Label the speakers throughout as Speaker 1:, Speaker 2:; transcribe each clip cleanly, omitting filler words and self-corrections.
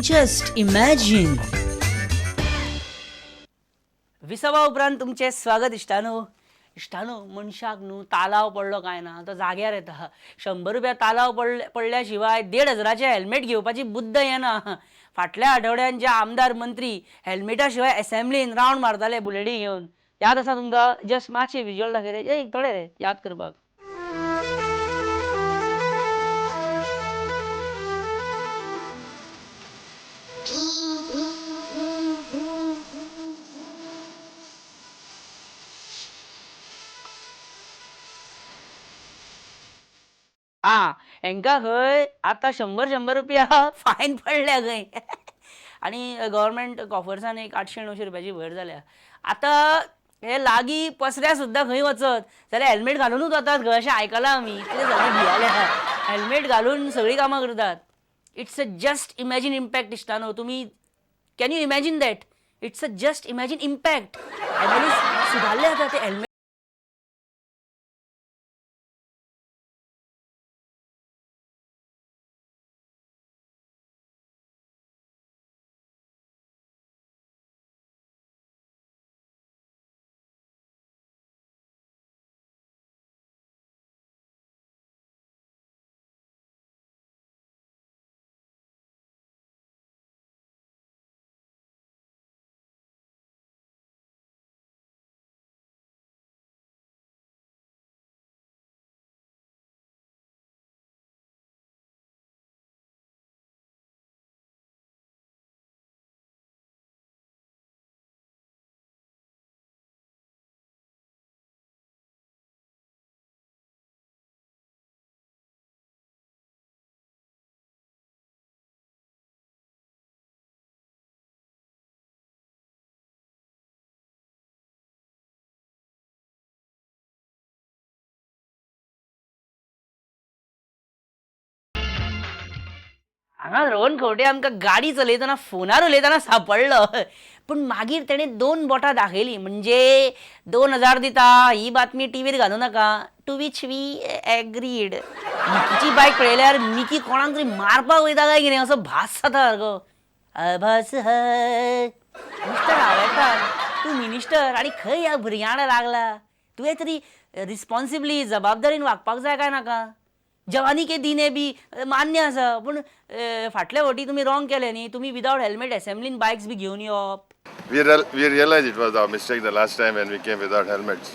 Speaker 1: Just imagine. विसवा उपरांत तुमचें स्वागत इश्टानो. इश्टानो, मनशाक न्हू तालाव पडलो काय ना तो जाग्यार येता. 100 रुपया तालाव पडले पडल्या शिवाय 1,500चें हेल्मेट घेवपाची बुद्द येना. फाटल्या आठवड्यान जे आमदार मंत्री हेल्मेटा शिवाय एसेंब्लीन रावंड मारताले बुलेटी घेवन, याद आसा तुमकां? जस्ट मातशें विज्युअल दाखयलें एक थोडे रे याद करपाक. आ हेंकां खंय आतां 100 100 रुपया फायन पडल्या खंय आनी गव्हर्मेंट कॉफर्सान एक 800-900 रुपयाची भर जाल्या. आतां हे लागीं पसऱ्या सुद्दां खंय वचत जाल्यार हेल्मेट घालुनूच वतात खंय, अशें आयकलां आमी. इतले सगळे भियाल्या, हेल्मेट घालून सगळीं कामां करतात. It's a just imagine impact. इश्टानो, तुमी can you imagine that? It's a just imagine impact. MLA सुदारले आतां ते हेल्मेट. हांगा रोहन खंवटे आमकां गाडी चलयतना फोनार उलयतना सापडलो, पूण मागीर तेणें दोन बोटां दाखयलीं, म्हणजे 2000 दिता, ही बातमी टिवीर घालूं नाका. To which we agreed. मिकीची बायक पळयल्यार मिकी कोणाक तरी मारपाक वयता काय कितें असो भास जाता सारको. आभास. मिस्टर आवेकार, तूं मिनिस्टर आनी खंय ह्या भुरग्यां वांगडा लागला? तुवें तरी रिस्पॉन्सिबली, जबाबदारीन वागपाक जाय काय नाका? जवानी के दिन बी मान्य आसा, पूण फाटल्या फावटी तुमी रॉंग केलें न्ही, तुमी विदावट हेल्मेट एसेंब्लीन बायक्स बी घेवन येवप.
Speaker 2: We realized it was our mistake the last time when we came without helmets.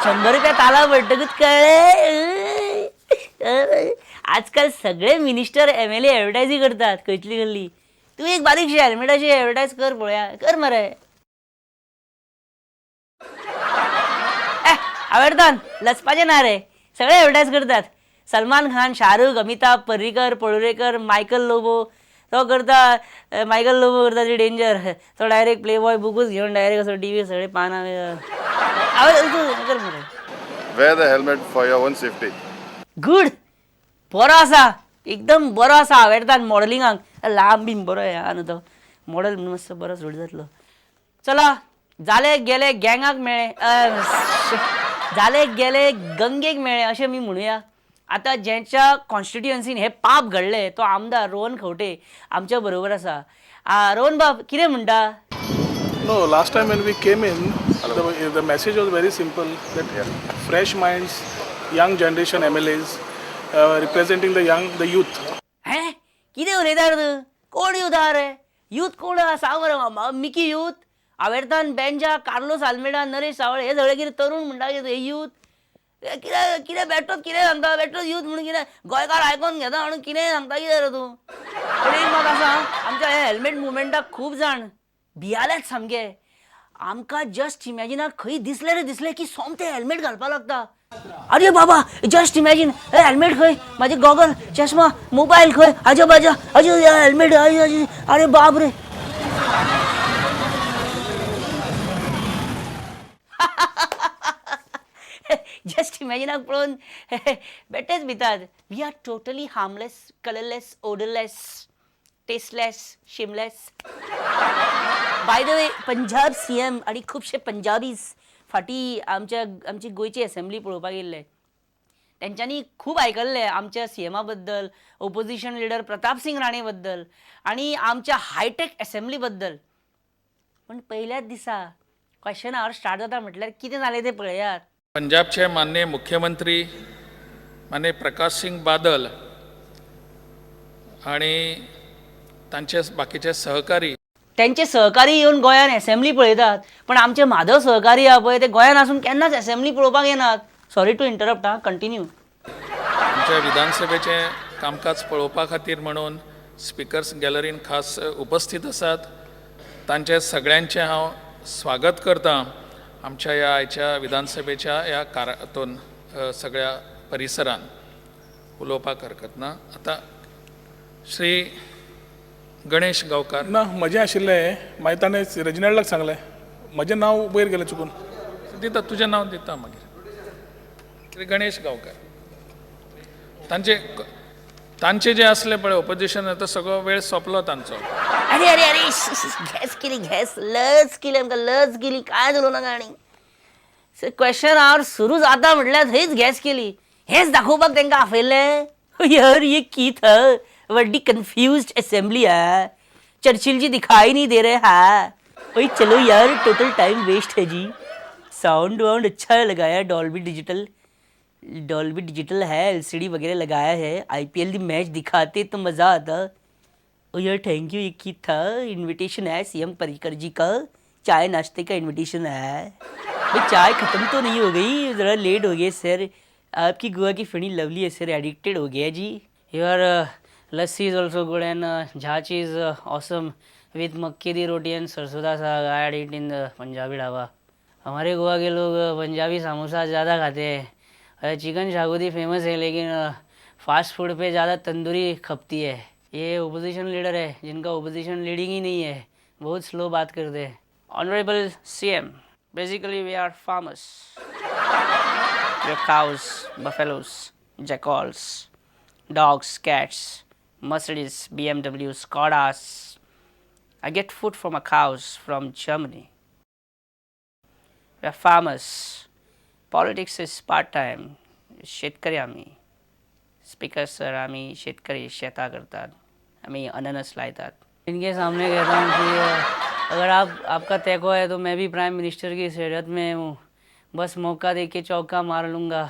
Speaker 1: 100 रुपया तालाव पडटकूच कळ्ळें. आजकाल सगळे मिनिस्टर एमएलए एडवर्टायझी करतात खंयतली कसली. तूं एक बारीकशी हेल्मेटाची एडवर्टायज कर पळोवया. कर मरे. ए आवेर्तान, लजपाचें ना रे. सगळे एडवर्टायज करतात, सलमान खान, शाहरुख, अमिताभ, पर्रीकर, पळुरेकर, मायकल लोबो तो करता. मायकल लोबो करता ती डेंजर. तो डायरेक्ट प्ले बॉय बुकूच घेवन डायरेक्ट असो टीव्ही सगळे पानां. हांवें तूं कर मरे.
Speaker 2: Wear the helmet for your own safety.
Speaker 1: Good, बरो आसा, एकदम बरो आसा आवेर्तान मॉडलिंगाक. लांब बीन बरो ह्या न्हू, तो मॉडल म्हणून मातसो बरो सूट जातलो. चला, जाले गेले गँगाक मेळ्ळे, जाले गेले गंगेक मेळ्ळे अशें आमी म्हणुया. आतां ज्यांच्या कॉन्स्टिट्युएन्सीन हें पाप घडलें तो आमदार रोहन खंवटे आमच्या बरोबर आसा. रोहन बाब, कितें म्हणटा?
Speaker 3: No, last time when we came in, the message was very simple that fresh minds, young generation MLAs representing the young, the youth.
Speaker 1: हें कितें उलयता रे तूं? कोण यूथ आहा रे? यूथ कोण आहा सांग मरे. Mickey youth, Avertan, Benja, Carlos Almeida, Naresh Sawal, हे सगळे कितें तरुण म्हणटा कितें? हे यूथ कितें कितें बेठोच कितें सांगता? बेठोच यूथ म्हणून कितें गोंयकार आयकोन घेता म्हणून कितें सांगता कितें रे तूं? पूण एक मात आसा, आमच्या ह्या हेल्मेट मुवमेंटाक खूब जाण भियाल्यात सामके. आमकां जस्ट इमॅजिनाक खंय दिसलें रे दिसलें की सोमतें हेल्मेट घालपाक लागता. अरे बाबा, जस्ट इमॅजीन, हे हेल्मेट खंय, म्हाजे गॉगल, चश्मा, मोबायल खंय, आजो बाजो अजो हेल्मेट, अरे बाप रे. जस्ट इमॅजिनाक पळोवन बेठेच भितात. We are totally harmless, colourless, odourless, tasteless, shameless. By the way, Punjab CM आनी खुबशे पंजाबीज फाटीं आमच्या आमची गोंयची एसेंब्ली पळोवपाक येयल्ले. तेंच्यांनी खूब आयकल्लें आमच्या सीएमा बद्दल, ओपोजिशन लिडर प्रताप सिंग राणे बद्दल आनी आमच्या हायटेक एसेंब्ली बद्दल. पूण पयल्याच दिसा क्वेश्चन our start जाता म्हटल्यार कितें जालें तें पळयात.
Speaker 4: पंजाबचे माननीय मुख्यमंत्री माननीय प्रकाश सिंग बादल आणि तांचे बाकीचे सहकारी.
Speaker 1: त्यांचे सहकारी येवन गोंयान एसेंब्ली पळयतात, पण आमचे माधव सहकारी आहा पळय, ते गोंयान आसून केन्नाच एसेंब्ली पळोवपाक येनात. सॉरी टू इंटरप्ट, आं, कंटिन्यू.
Speaker 4: आमच्या विधानसभेचें कामकाज पळोवपा खातीर म्हणून स्पिकर्स गॅलरीन खास उपस्थित आसात, तांचें सगळ्यांचें हांव स्वागत करता आमच्या ह्या आयच्या विधानसभेच्या ह्या हातून सगळ्या परिसरान. उलोवपाक हरकत ना. आतां श्री गणेश गांवकार.
Speaker 3: ना, म्हजें आशिल्लें, मागीर ताणें रेजिनाल्डाक सांगलें, म्हजें नांव वयर गेलें चुकून.
Speaker 4: दिता, तुजें नांव दिता मागीर. श्री गणेश गांवकार, तांचे तांचे जे असले पळय ओपोजिशन, आतां सगळो वेळ सोंपलो तांचो.
Speaker 1: अरे अरे अरे, घॅस केली, घॅस, लज केली आमकां, लज केली. काय उलोवं नाका. आनी क्वेश्चन our सुरू जाता म्हटल्यार थंयच गॅस केली. हेच दाखोवपाक तांकां आपयल्लें? यार, ये की था? व्हडली कन्फ्युज्ड असेंब्ली है, चर्चिल जी दिखाई नहीं दे रहे. हाँ, ओए चलो यार, टोटल टाइम वेस्ट है जी. साउंड वाउंड अच्छा लगाया, डॉल्बी डिजिटल, डॉल्बी डिजिटल है, एलसीडी वगैरह लगाया है. आईपीएल की मैच दिखाते तो मज़ा आता. ओ यार, thank you. एक ही था, इनविटेशन है सीएम पर्रिकर जी का, चाय नाश्ते का इनविटेशन है. भाई, चाय ख़त्म तो नहीं हो गई? ज़रा लेट हो गए सर. आपकी गोवा की फेणी लवली है सर, एडिक्टेड हो गया जी. Your lassi is also good and jhaachi is awesome with मक्के दी रोटी एंड सरसों दा साग. I had it in the Punjabi dhaba. हमारे गोवा के लोग पंजाबी समोसा ज़्यादा खाते हैं. चिकन शाकुती फेमस है, लेकिन फास्ट फूड पे ज़्यादा तंदूरी खपती है. ये ओपोजिशन लीडर है जिनका ओपोजिशन लीडिंग ही नहीं है, बहुत स्लो बात करते हैं. Honourable CM, basically we are farmers. We have cows, buffaloes, jackals, dogs, cats, Mercedes, BMW, Skodas. I get food for my cows from Germany. We are farmers. Politics is part time. शेतकरी आम्ही. Speaker sir, आम्ही शेतकरी, शेतां करतात आम्ही, अननस लायतात. इनके सामने कहता हूँ कि अगर आप आपका तेको है तो मैं भी प्राइम मिनिस्टर की शहरत में हूँ. बस मौका दे के चौका मार लूँगा.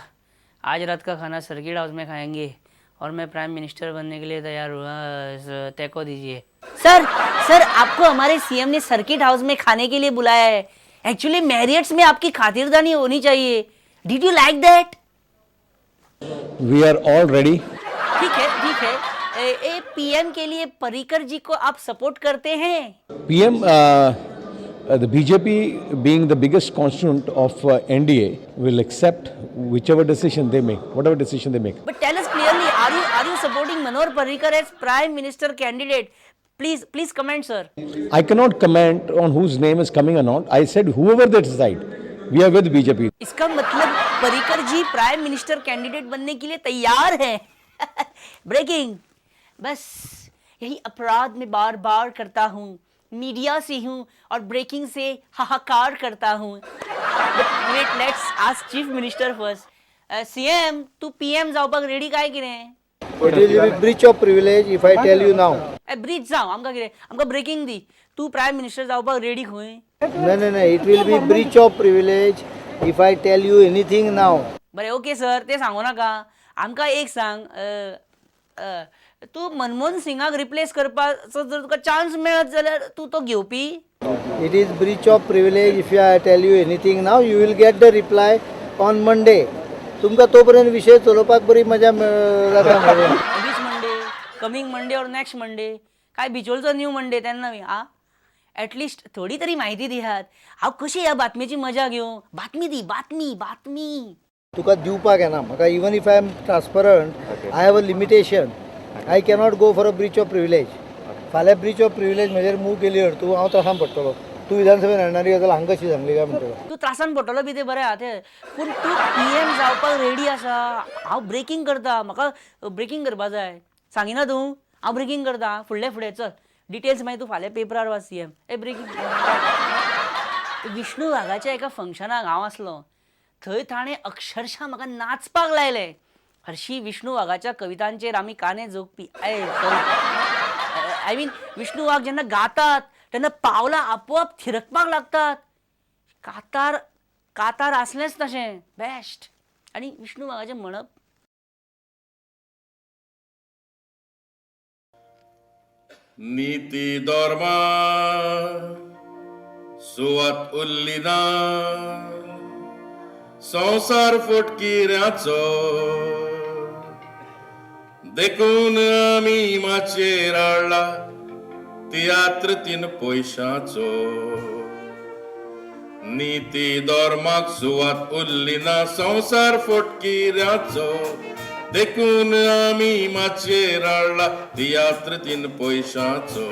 Speaker 1: आज रात का खाना सर्किट हाउस में खाएंगे और मैं प्राइम मिनिस्टर बनने के लिए तैयार हुआ. तेको दीजिए सर. सर, आपको हमारे सीएम ने सर्किट हाउस में खाने के लिए बुलाया है. एक्चुअली मैरियट्स में आपकी खातिरदारी होनी चाहिए. Did you like that?
Speaker 5: We are all ready.
Speaker 1: ठीक है, ठीक है. ए, ए पीएम के लिए पर्रिकर जी को आप सपोर्ट करते हैं?
Speaker 5: PM, the BJP being the biggest constituent of NDA, will accept whichever decision they make, whatever decision they make.
Speaker 1: But tell us clearly, are you supporting Manohar Parrikar as Prime Minister candidate? Please, please comment, sir.
Speaker 5: I cannot comment on whose name is coming or not. I said whoever they decide, we are with BJP.
Speaker 1: इसका मतलब पर्रिकर जी prime minister candidate बनने K लिए तैयार हैं. Breaking. बस यही अपराध मैं बार बार करता हूँ. मीडिया से हूँ और ब्रेकिंग से हाहाकार करता हूँ. Wait, let's ask Chief Minister first. CM, तू पीएम जावपाक रेडी काय कितें?
Speaker 6: It will be breach of privilege if I tell you now.
Speaker 1: Bridge जावं, आमकां कितें, आमकां ब्रेकिंग दी. तूं प्रायम मिनिस्टर जावपाक रेडी खंय?
Speaker 6: No. It will be breach of privilege if I tell you anything now.
Speaker 1: बरें, ओके सर, तें सांगू नाका. आमकां एक सांग, अ, अ, तूं मनमोहन सिंगाक रिप्लेस करपाचो जर तुका चान्स मेळत जाल्यार तूं तो घेवपी?
Speaker 6: It is breach of privilege if I tell you anything now. You will get the reply on Monday. तुमकां तोपर्यंत विशय चलोवपाक बरी मजा जाता मरे.
Speaker 1: Which Monday? Coming Monday or next Monday? काय बिचोलचो न्यू मंडे तेन्ना बी? आ, एटलिस्ट थोडी तरी माहिती दियात. हांव कशी ह्या बातमेची मजा घेवं? बातमी दी, बातमी, बातमी.
Speaker 6: तुका दिवपाक येना म्हाका. Even if I am transparent, I have a limitation. I cannot go for a breach of privilege. फाल्यां ब्रीच ऑफ प्रिविलेज म्हजेर मूव केली तूं, हांव त्रासान पडटलो. तूं विधानसभेन येणारी गजाल हांगा कशी सांगली काय म्हणटलो.
Speaker 1: तूं त्रासान पडटलो बी तें बरें आहा तें, पूण तूं पीएम जावपाक रेडी आसा? हांव ब्रेकींग करता, म्हाका ब्रेकींग करपा जाय. सांगिना तूं? हांव ब्रेकींग करता. फुडलें फुडें चल, डिटेल्स मागीर तूं फाल्यां पेपरार वाच. सीएम ए ब्रेकींग. विष्णू वाघाच्या एका फंक्शनाक हांव आसलो. थंय ताणें अक्षरशा म्हाका नाचपाक लायलें. हरशी विष्णू वाघाच्या कवितांचेर आमी काने जोगपी. I I mean Vishnu Wagh जेन्ना गातात तेन्ना पावलां आपोआप थिरकपाक लागतात. कातार कातार आसलेंच तशें बेस्ट. आनी विष्णू वाघाचें म्हणप
Speaker 7: नीती धर्मा सुवात उरली ना, संवसार फटकिऱ्याचो, देखून आमी माचयेर हाडला तियात्र तीन पयशांचो. नीती धर्माक सुवात उरली ना, संवसार फटकिऱ्याचो, देखून आमी माचयेर हाडला तियात्र तीन पयशांचो.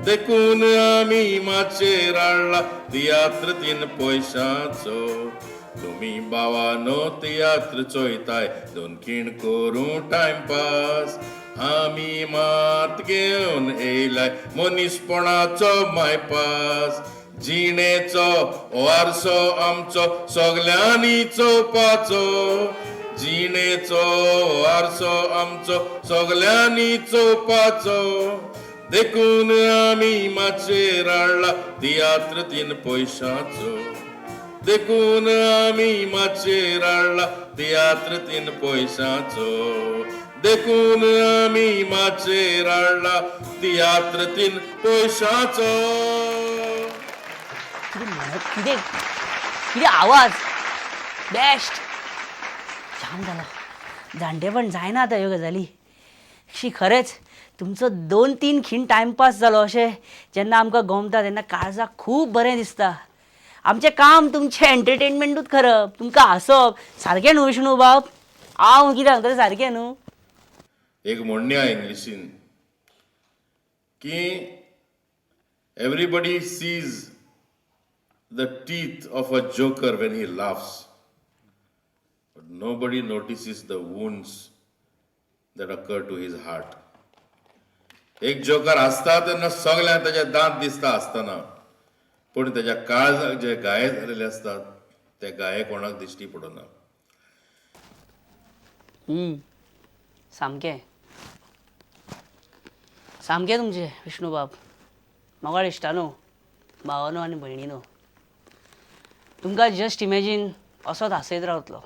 Speaker 7: देखून आमी माचयेर हाडला तियात्र तीन पयशांचो. तुमी भावानो तियात्र चोयताय दोन खीण करूं टायमपास, आमी मात घेवन येयलाय मनीसपणाचो मायपास. जिणेचो वारसो आमचो सगल्यांनी चोवपाचो, जिणेचो वारसो आमचो सगल्यांनी चोवपाचो, देखून आमी माचयेर हाडला तियात्र तीन पयशांचो. देखून आमी माचयेर हाडला तियात्र तीन पयशांचो. देखून आमी माचयेर हाडला तियात्र तीन पयशांचो.
Speaker 1: कितें म्हणप, कितें कितें आवाज, बेस्ट. जाम जालो, जाणटेपण जायना आतां ह्यो गजाली. शी, खरेंच तुमचो 2-3 खीण टायमपास जालो अशें जेन्ना आमकां गोमता तेन्ना काळजाक खूब बरें दिसता. आमचें काम तुमचें एंटरटेनमेंटूच करप, तुमकां हांसप. सारकें न्हू विष्णू बाब? हांव कितें सांगता सारकें न्हू?
Speaker 7: एक म्हणणी आहा इंग्लिशीन की everybody sees the teeth of a joker when he laughs, but nobody notices the wounds that occur to his heart. एक जोकर हांसता तेन्ना सगळ्यांक ताजे दांत दिसता आसतना, पूण ताज्या काळजाक जे घाये जाल्ले आसतात ते घाये कोणाक दिश्टी पडना.
Speaker 1: सामकें सामकें तुमचें विष्णू बाब. मोगाळ इश्टानो, भावानो आनी भयणीनो, तुमकां जस्ट इमॅजीन असोच हांसयत रावतलो.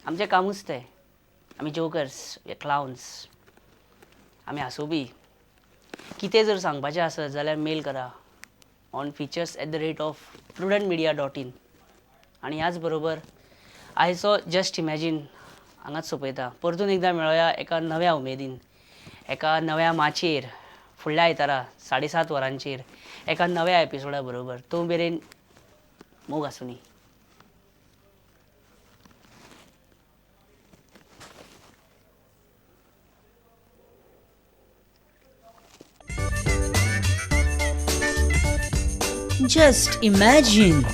Speaker 1: आमचें कामूच तें. आमी जोकर्स, क्लावन्स, आमी हांसोवपी. कितें जर सांगपाचें आसत जाल्यार मेल करा on features@prudentmedia.in. आनी ह्याच बरोबर आयचो जस्ट इमॅजीन हांगाच सोंपयता. परतून एकदां मेळोया एका नव्या उमेदीन, एका नव्या माचयेर, फुडल्या आयतारा 7:30 वरांचेर एका नव्या एपिसोडा बरोबर. तो मेरेन मोग आसुनी.
Speaker 8: Just imagine.